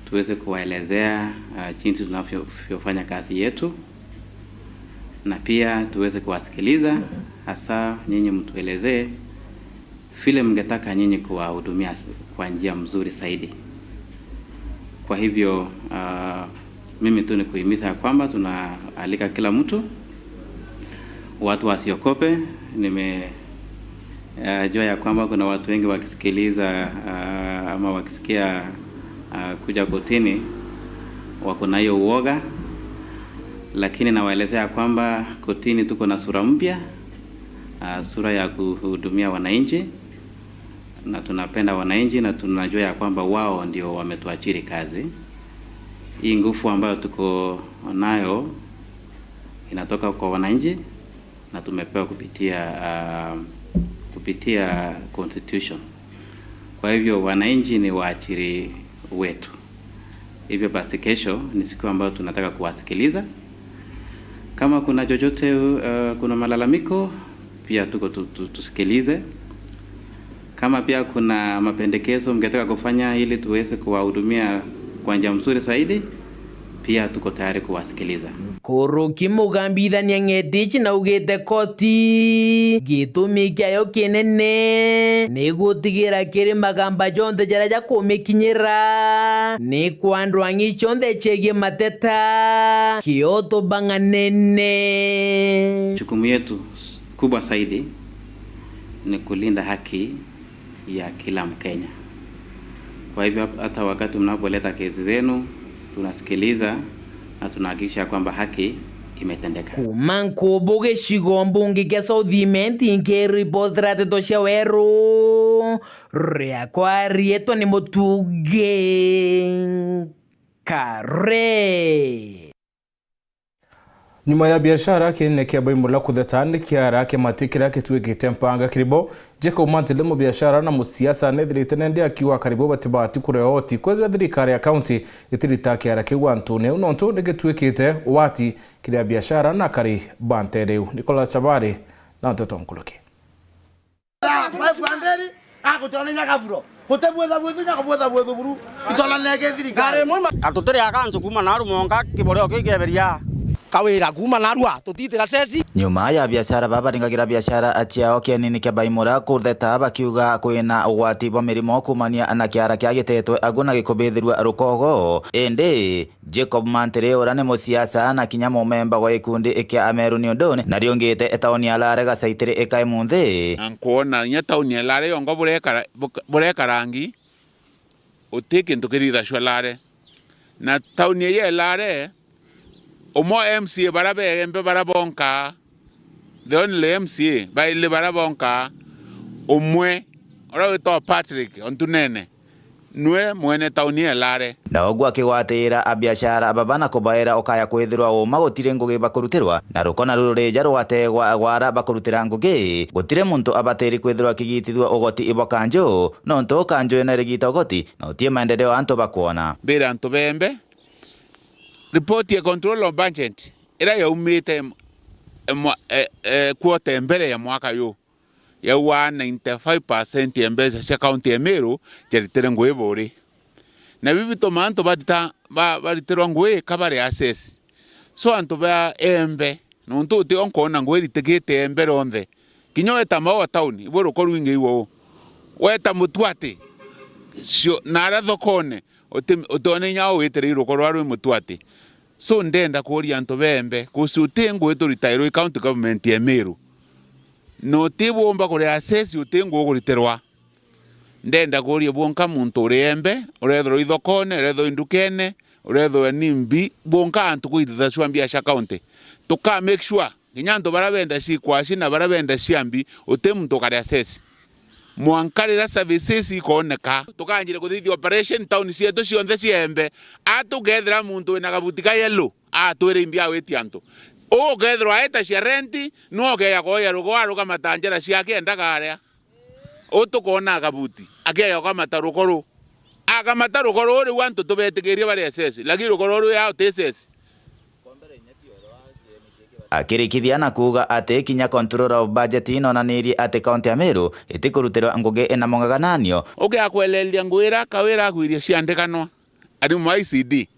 tuweze kuwaelezea, ah, jinsi tunavyofanya kazi yetu, na pia tuweze kuwasikiliza, hasa nyinyi mtuelezee vile mngetaka nyinyi kuwahudumia kwa njia mzuri zaidi. Kwa hivyo, ah, mimi tu ni kuhimiza ya kwamba tunaalika kila mtu, watu wasiogope. Nime, ah, jua ya kwamba kuna watu wengi wakisikiliza, ah, ama wakisikia, ah, kuja kotini, wako na hiyo uoga, lakini nawaelezea kwamba kotini tuko na sura mpya, ah, sura ya kuhudumia wananchi, na tunapenda wananchi na tunajua ya kwamba wao ndio wametuachiri kazi. Hii nguvu ambayo tuko nayo inatoka kwa wananchi na tumepewa kupitia, ah, kupitia constitution. Kwa hivyo wananchi ni waachiri wetu. Hivyo basi kesho ni siku ambayo tunataka kuwasikiliza. Kama kuna chochote, uh, kuna malalamiko, pia tuko tu, tu, tusikilize. Kama pia kuna mapendekezo mngetaka kufanya ili tuweze kuwahudumia kwa njia mzuri zaidi, pia tuko tayari kuwasikiliza. Nkuruki mugambithania Ng'eti ici naugite koti gitumi kiayo kinene ni gutigira kiri magamba jonthe jaria jakumikinyira ni kwa Ndwang'i cionthe ciegie mateta kioto bang'anene. Jukumu yetu kubwa zaidi ni kulinda haki ya kila Mkenya. Kwa hivyo, hata wakati mnapoleta kesi zenu, tunasikiliza na tunahakikisha kwamba haki imetendeka. Kuma Nkubu, gicigo mbunge kia South Imenti, nkiripotera nteto cia Weru, riakwa riitwa ni Mutugi Kare. Nyuma ya biashara, kiene kia Baimula kutheta ni kiara kimatikira kituikite mpanga kiribo. Jacob Mantele, mubiashara na musiasa, nethirite nende akiuga akari bo batibati kurewa oti kwethira thirikari ya kaunti itirita kiara kiu antune au, nontu ni gituikite wati kiri abiashara na akari ba ntere iu. Nicholas Chabari na nteto nkuruki. Atutiri akanju kuuma naru monka kiboreo kiu kieberia. Kawira kuuma narua tutitira ceci. Nyuma ya biashara babaringagira biashara ciao kienini kia Baimura kutheta bakiuga kwina ugwati bwa mirimo kumania na kiara kia gitetwe agu na gikubithirua rukogo. Indi Jacob Mantiri, uria ni musiasa na kinya mumemba gwa gikundi kia Ameru ni undune na riungite tauni ya Lare gacaitiri ikae munthi. Na nkwona kinya tauni ya Lare yongo burekara, buka-, bureka rangi, uti kintu kirithacua Lare. Na tauni ya Lare, umwe wa M C A bara beembe bara bonka, the only M C A, baili bara bonka, umwe, uria witagwa Patrick Ontunene, nwe mwene tauni ya Lare. Na uguo akigwatira abiashara baba na kubaira ukaya kwithirwa uma gutiri ngugi bakurutirwa, na rukona ruru rija rwategwa gwara bakurutira ngugi, gutiri muntu abatiri kwithirwa akigitithua ugoti ibwa kanju, nontu kanju ina rigita ugoti, na utie maendeleo antu bakwona. Mbira antu bembe, ripoti ya control of budget ira yaumite mwa-, e, e, quarter mbere ya mwaka yu, yauga ninety five percent ya mbeca cia kaunti ya Meru ciaritire ngui buri. Na biu bituma antu barita, ba, baritirwa ngui ka bari assess. So antu ba embe, nontu utio nkwona ngui iritikite embe rionthe. Kinya weta mau a tauni, ibu ruko rwingi igwe u. Weta mutuati, cio, na aria thokone, uti, utiona inya u witire iruko rwa rwi mutuati. So ndenda kuuria antu bembe, kusi uti ngui turitairwe i county government ya Meru. Na utibumba kuria assess uti ngui ukuritirwa. Ndenda kuuria bwonka muntu uri Embe, urethirwa ithokone, urethirwa indukene, urethirwa nimbi, bwonka antu kwithithacua mbiacara county. Tuka make sure kinya antu baria benda cikwaci na baria benda ciambi, uti muntu ukari assess. Mwanka riria services ikooneka, tukanjire kuthithia operation town cietu cionthe cia Embe. A tukethira muntu wina gabuti ka yellow, atwire imbi awiti antu. Uu ukethirwa aita cia rent, nu ukeya kwoya rugo arugamata njara ciake endaga aria. Uu tukoona agabuti, akeya ugamata rugo ru. Agamata rugo ru riu antu tubetikirie bari assess, lakini rugo ru yao ti assess. Akirikithia na kuuga ati kinya Controller of Budget inonanirie ati kaunti ya Meru itikurutirwa ngugi ina mung'ang'ananio. Ukiakweleria ngwira, Kawira agwirie ciandikanwa, arimu ba I C D.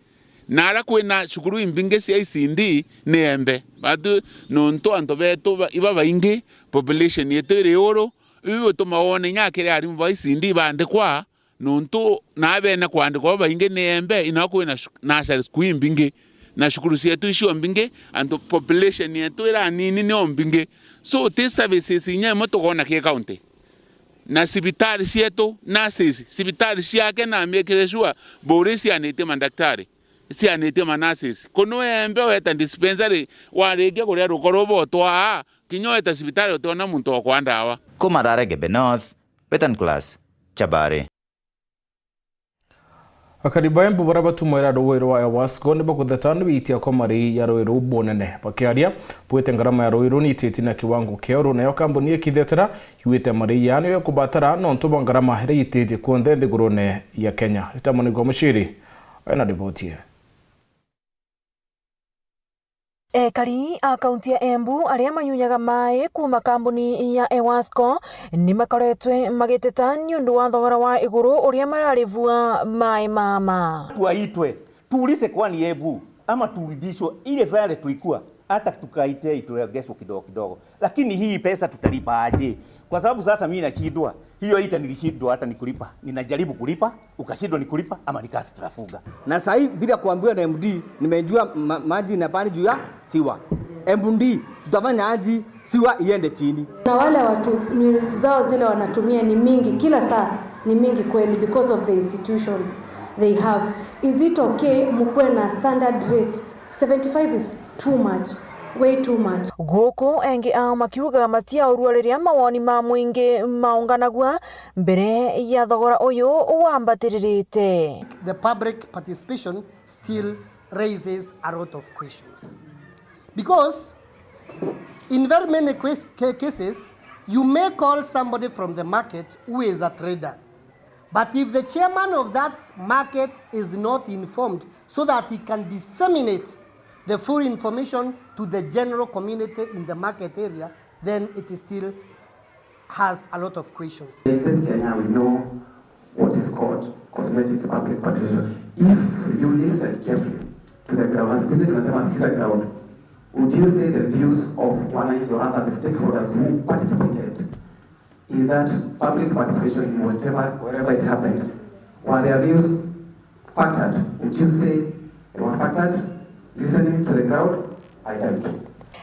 Na aria kwina cukuru imbingi cia I C D ni Embe. Batu nontu antu betu ba-, iba baingi, population yetu iri uru, ibi bituma wone inya akiri arimu ba I C D bandikwa, nontu na bene kwandikwa babaingi ni Embe, ina kwina shu-, nursery school imbingi, na cukuru cietu icio mbingi, antu population yetu ira nini nio mbingi. So, ti services inya imwe tukoona ki county. Na cibitari cietu, nurses, cibitari ciake na make sure buri cianitie mandaktari, cianitie ma nurses. Kunu Embe weta dispensary, warikia kuria ruko rubo twaa, kinya weta cibitari utiona muntu wa kwa ndawa. Kuma Rarege North, Wetan Class, Chabari. Akari ba Embu baria batumwera ruui rwa Ewasco ni bakutheta ni witia kwa marii ya ruui ruu bunene. Bakiaria, bwite ngarama ya ruui ruu ni ititie na kiwango kia uru, nayo kambuni ikithetera yuite marii ya niyo ikubatara nontu bwa ngarama iria ititie kunthe nthigurune ya Kenya. Rita Munigwa Muciri ena riboti ii. Ekari a kaunti ya Embu aria manyunyaga maai kuuma kambuni ya Ewasco ni makoretwe magiteta niundu wa thogora wa iguru uria mararivua maai mama. Tuaitwe, tuulize kwani Embu, ama turudishwe ile vile tulikuwa, hata tukaite ituregeshwe kidogo kidogo. Lakini hii pesa tutalipa aje? Kwa sababu sasa mimi nashindwa. Hiyo ita nilishindwa hata ni kulipa. Ninajaribu kulipa, ukashindwa ni kulipa, ama nikasi tunafunga. Na sahi bila kuambiwa na M D, nimejua ma-, maji inapanda juu ya siwa. M D, tutafanya aje siwa iende chini? Na wale watu units zao zile wanatumia ni mingi, kila saa ni mingi kweli because of the institutions they have. Is it okay mkuwe na standard rate? Seventy-five is too much, way too much. Guku engi ao makiuga matiaurua riria mawoni ma mwingi maunganagua mbere ya thogora uyu wambatiririte. The public participation still raises a lot of questions. Because in very many ques-, ca-, cases, you may call somebody from the market who is a trader. But if the chairman of that market is not informed so that he can disseminate the full information to the general community in the market area, then it still has a lot of questions. In this Kenya, we know what is called cosmetic public participation. If you listen carefully to the ground, na siku hizi tunasema sikiza ground, would you say the views of wananchi or rather the stakeholders who participated in that public participation in whatever, wherever it happened, were their views factored? Would you say they were factored, listening to the crowd? I doubt.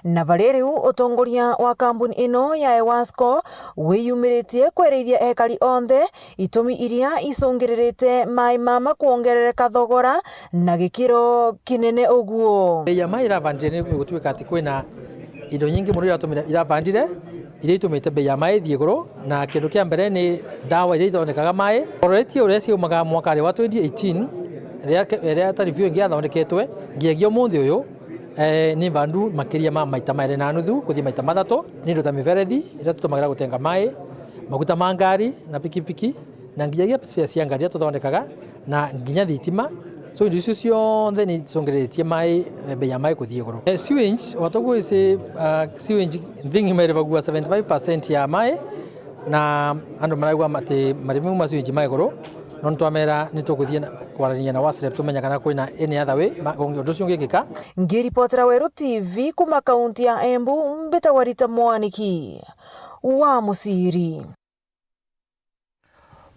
Na vari riu utongoria wa kambuni ino ya Ewasco wiyumiritie kwerithia ekari onthe itumi iria icungiririte maai mama kwongerereka thogora na gikiro kinene uguo. Bei ya maai iravandire ni gutuika ati kwina indo nyingi mono iratumira, iravandire, iria itumite bei ya maai ithie iguru, na kindu kia mbere ni ndawa iria ithondekaga maai. Already uria ciaumaga mwakari wa twenty eighteen, riria ke-, riria ta review ingi yathondeketwe, nginyagia umunthi uyu, eh, ni mbandu makiria ma maita mairi na nuthu kuthii maita mathatu, ni indo ta miberethi iria tutumagira gutenga maai, maguta ma ngari na pikipiki, na nginyagia spare cia ngari iria tuthondekaga, na nginya thitima. So, indo icio cionthe ni icungiritie maai, eh, bei ya maai kuthii iguru. Eh, sewage, wata gwisi, ah, sewage nthi ng'ima irivagua seventy-five percent ya maai, na andu maraigua ati marivi mau ma sewage ma iguru, no nitwamera nitukuthii na kwaraniria na WASREB tumenya kana kwina any other way, ma-, ungi-, undu ucio ungikika. Ngiripotera Weru T V kuma kaunti ya Embu, mbitagwa Rita Mwaniki wa Muciri.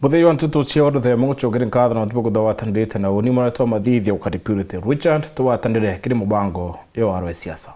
Mutheri wa nteto cia Waruthemo, gucokeria nkatho na ntuku kuthawatanirite na uni maretwa mathithia ukari Purity Richard, tuwatanire kiri mubango yo wa rwe siasa.